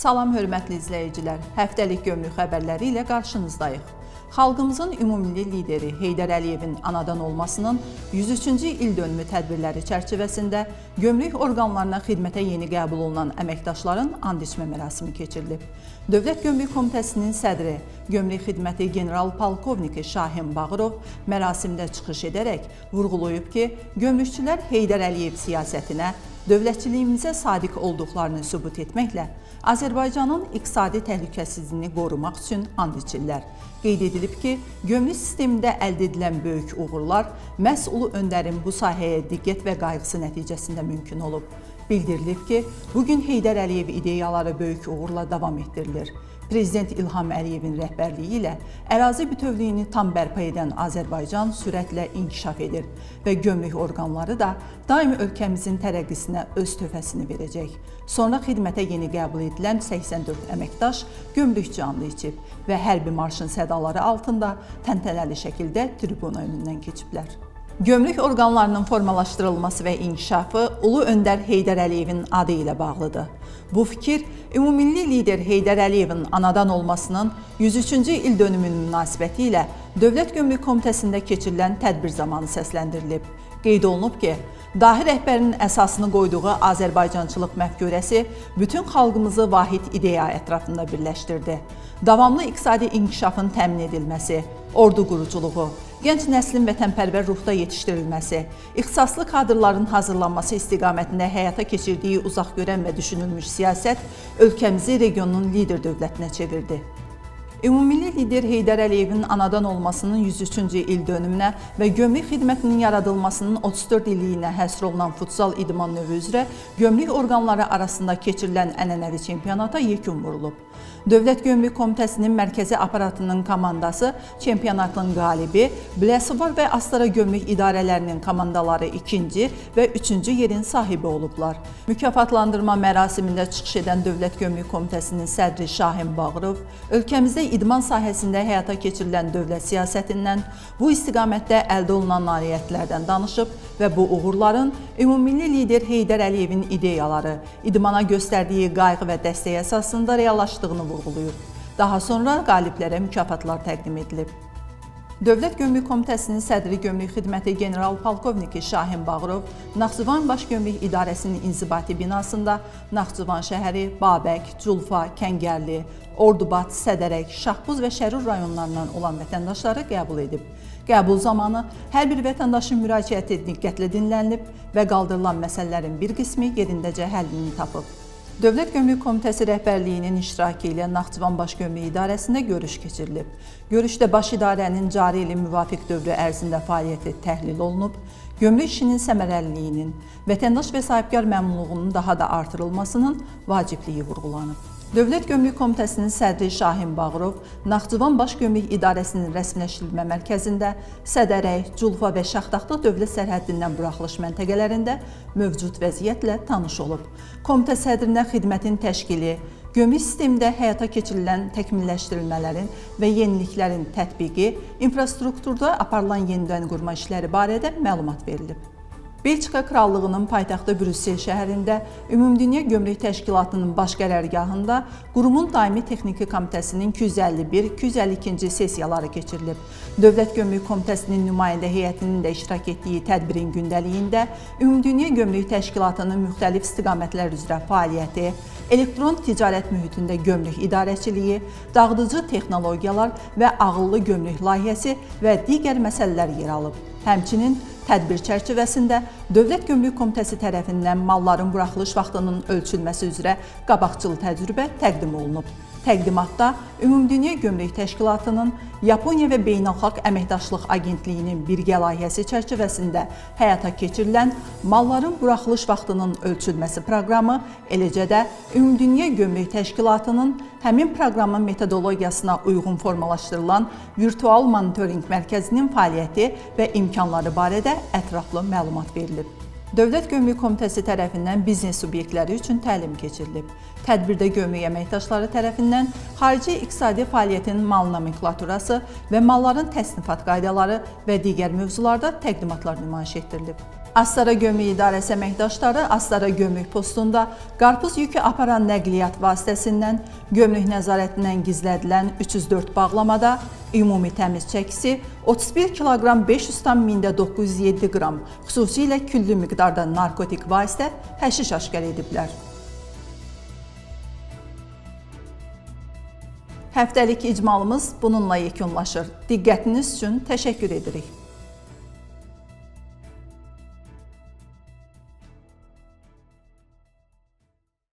Salam hörmətli izləyicilər. Həftəlik gömrük xəbərləri ilə qarşınızdayıq. Xalqımızın ümummilli lideri Heydər Əliyevin anadan olmasının 103-cü il dönümü tədbirləri çərçivəsində gömrük orqanlarına xidmətə yeni qəbul olunan əməkdaşların and içmə mərasimi keçirilib. Dövlət Gömrük Komitəsinin sədri, Gömrük Xidməti general-polkovniki Şahin Bağırov mərasimdə çıxış edərək vurğulayıb ki, gömrükçülər Heydər Əliyev siyasətinə, dövlətçiliyimizə sadiq olduqlarını sübut etməklə Azərbaycanın iqtisadi təhlükəsizliyini qorumaq üçün and içirlər. Qeyd edilib ki, gömrük sistemində əldə edilən böyük uğurlar məhz Ulu Öndərin bu sahəyə diqqət və qayğısı nəticəsində mümkün olub. Bildirilib ki, bugün Heydər Əliyev ideyaları böyük uğurla davam etdirilir. Prezident İlham Əliyevin rəhbərliyi ilə ərazi bütövlüyünü tam bərpa edən Azərbaycan sürətlə inkişaf edir və gömrük orqanları da daim ölkəmizin tərəqqisinə öz töhfəsini verəcək. Sonra xidmətə yeni qəbul edilən 84 əməkdaş gömrükçü andı içib və hərbi marşın sədaları altında təntənəli şəkildə tribuna önündən keçiblər. Gömrük orqanlarının formalaşdırılması və inkişafı Ulu Öndər Heydər Əliyevin adı ilə bağlıdır. Bu fikir ümummilli lider Heydər Əliyevin anadan olmasının 103-cü il dönümünün münasibəti ilə Dövlət Gömrük Komitəsində keçirilən tədbir zamanı səsləndirilib. Qeyd olunub ki, dahi rəhbərinin əsasını qoyduğu Azərbaycançılıq məfkurəsi bütün xalqımızı vahid ideya ətrafında birləşdirdi. Davamlı iqtisadi inkişafın təmin edilməsi, ordu quruculuğu, gənc nəslin vətənpərvər ruhda yetişdirilməsi, ixtisaslı kadrların hazırlanması istiqamətində həyata keçirdiyi uzaqgörən və düşünülmüş siyasət ölkəmizi regionun lider dövlətinə çevirdi. Ümummilli lider Heydər Əliyevin anadan olmasının 103-cü il dönümünə və gömrük xidmətinin yaradılmasının 34 illiyinə həsr olunan futsal idman növü üzrə gömrük orqanları arasında keçirilən ənənəvi çempionata yekun vurulub. Dövlət Gömrük Komitəsinin mərkəzi aparatının komandası çempionatın qalibi, Biləsuvar və Astara Gömrük İdarələrinin komandaları ikinci və üçüncü yerin sahibi olublar. Mükafatlandırma mərasimində çıxış edən Dövlət Gömrük Komitəsinin sədri Şahin Bağırov ölkəmizdə idman sahəsində həyata keçirilən dövlət siyasətindən, bu istiqamətdə əldə olunan nailiyyətlərdən danışıb və bu uğurların ümummilli lider Heydər Əliyevin ideyaları, idmana göstərdiyi qayğı və dəstək əsasında reallaşdığını vurğulayıb. Daha sonra qaliblərə mükafatlar təqdim edilib. Dövlət Gömrük Komitəsinin sədri Gömrük Xidməti general-polkovniki Şahin Bağırov Naxçıvan Baş Gömrük İdarəsinin inzibati binasında Naxçıvan şəhəri, Babək, Culfa, Kəngərli, Ordubad, Sədərək, Şahbuz və Şərur rayonlarından olan vətəndaşları qəbul edib. Qəbul zamanı hər bir vətəndaşın müraciəti diqqətlə dinlənilib və qaldırılan məsələlərin bir qismi yerindəcə həllini tapıb. Dövlət Gömrük Komitəsi rəhbərliyinin iştirakı ilə Naxçıvan Baş Gömrük İdarəsində görüş keçirilib. Görüşdə baş idarənin cari ilin müvafiq dövrü ərzində fəaliyyəti təhlil olunub, gömrük işinin səmərəliliyinin, vətəndaş və sahibkar məmnunluğunun daha da artırılmasının vacibliyi vurğulanıb. Dövlət Gömrük Komitəsinin sədri Şahin Bağırov Naxçıvan Baş Gömrük İdarəsinin rəsmiləşdirilmə mərkəzində Sədərək, Culfa və Şaxtaxta dövlət sərhəddindən buraxılış məntəqələrində mövcud vəziyyətlə tanış olub. Komitə sədrinə xidmətin təşkili, gömrük sistemində həyata keçirilən təkmilləşdirilmələrin və yeniliklərin tətbiqi, infrastrukturda aparılan yenidən qurma işləri barədə məlumat verilib. Belçika Krallığının paytaxtı Brüssel şəhərində Ümumdünya Gömrük Təşkilatının baş qərargahında qurumun daimi texniki komitəsinin 251-252-ci sessiyaları keçirilib. Dövlət Gömrük Komitəsinin nümayəndə heyətinin də iştirak etdiyi tədbirin gündəliyində Ümumdünya Gömrük Təşkilatının müxtəlif istiqamətlər üzrə fəaliyyəti, elektron ticarət mühitində gömrük idarəçiliyi, dağıdıcı texnologiyalar və ağıllı gömrük layihəsi və digər məsələlər yer alıb. Həmçinin tədbir çərçivəsində Dövlət Gömrük Komitəsi tərəfindən malların buraxılış vaxtının ölçülməsi üzrə qabaqcıl təcrübə təqdim olunub. Təqdimatda Ümumdünya Gömrük Təşkilatının Yaponiya və Beynəlxalq Əməkdaşlıq Agentliyinin birgə layihəsi çərçivəsində həyata keçirilən malların buraxılış vaxtının ölçülməsi proqramı, eləcə də Ümumdünya Gömrük Təşkilatının həmin proqramın metodologiyasına uyğun formalaşdırılan virtual monitorinq mərkəzinin fəaliyyəti və imkanları barədə ətraflı məlumat verilib. Dövlət Gömrük Komitəsi tərəfindən biznes subyektləri üçün təlim keçirilib. Tədbirdə gömrük əməkdaşları tərəfindən xarici iqtisadi fəaliyyətin mal nomenklaturası və malların təsnifat qaydaları və digər mövzularda təqdimatlar nümayiş etdirilib. Astara Gömrük İdarəsi əməkdaşları Astara Gömrük postunda qarpız yükü aparan nəqliyyat vasitəsindən gömrük nəzarətindən gizlədilən 304 bağlamada ümumi təmiz çəkisi 31 kiloqram 500,907 qram, xüsusilə küllü miqdarda narkotik vasitə həşiş aşkar ediblər. Həftəlik icmalımız bununla yekunlaşır. Diqqətiniz üçün təşəkkür edirik.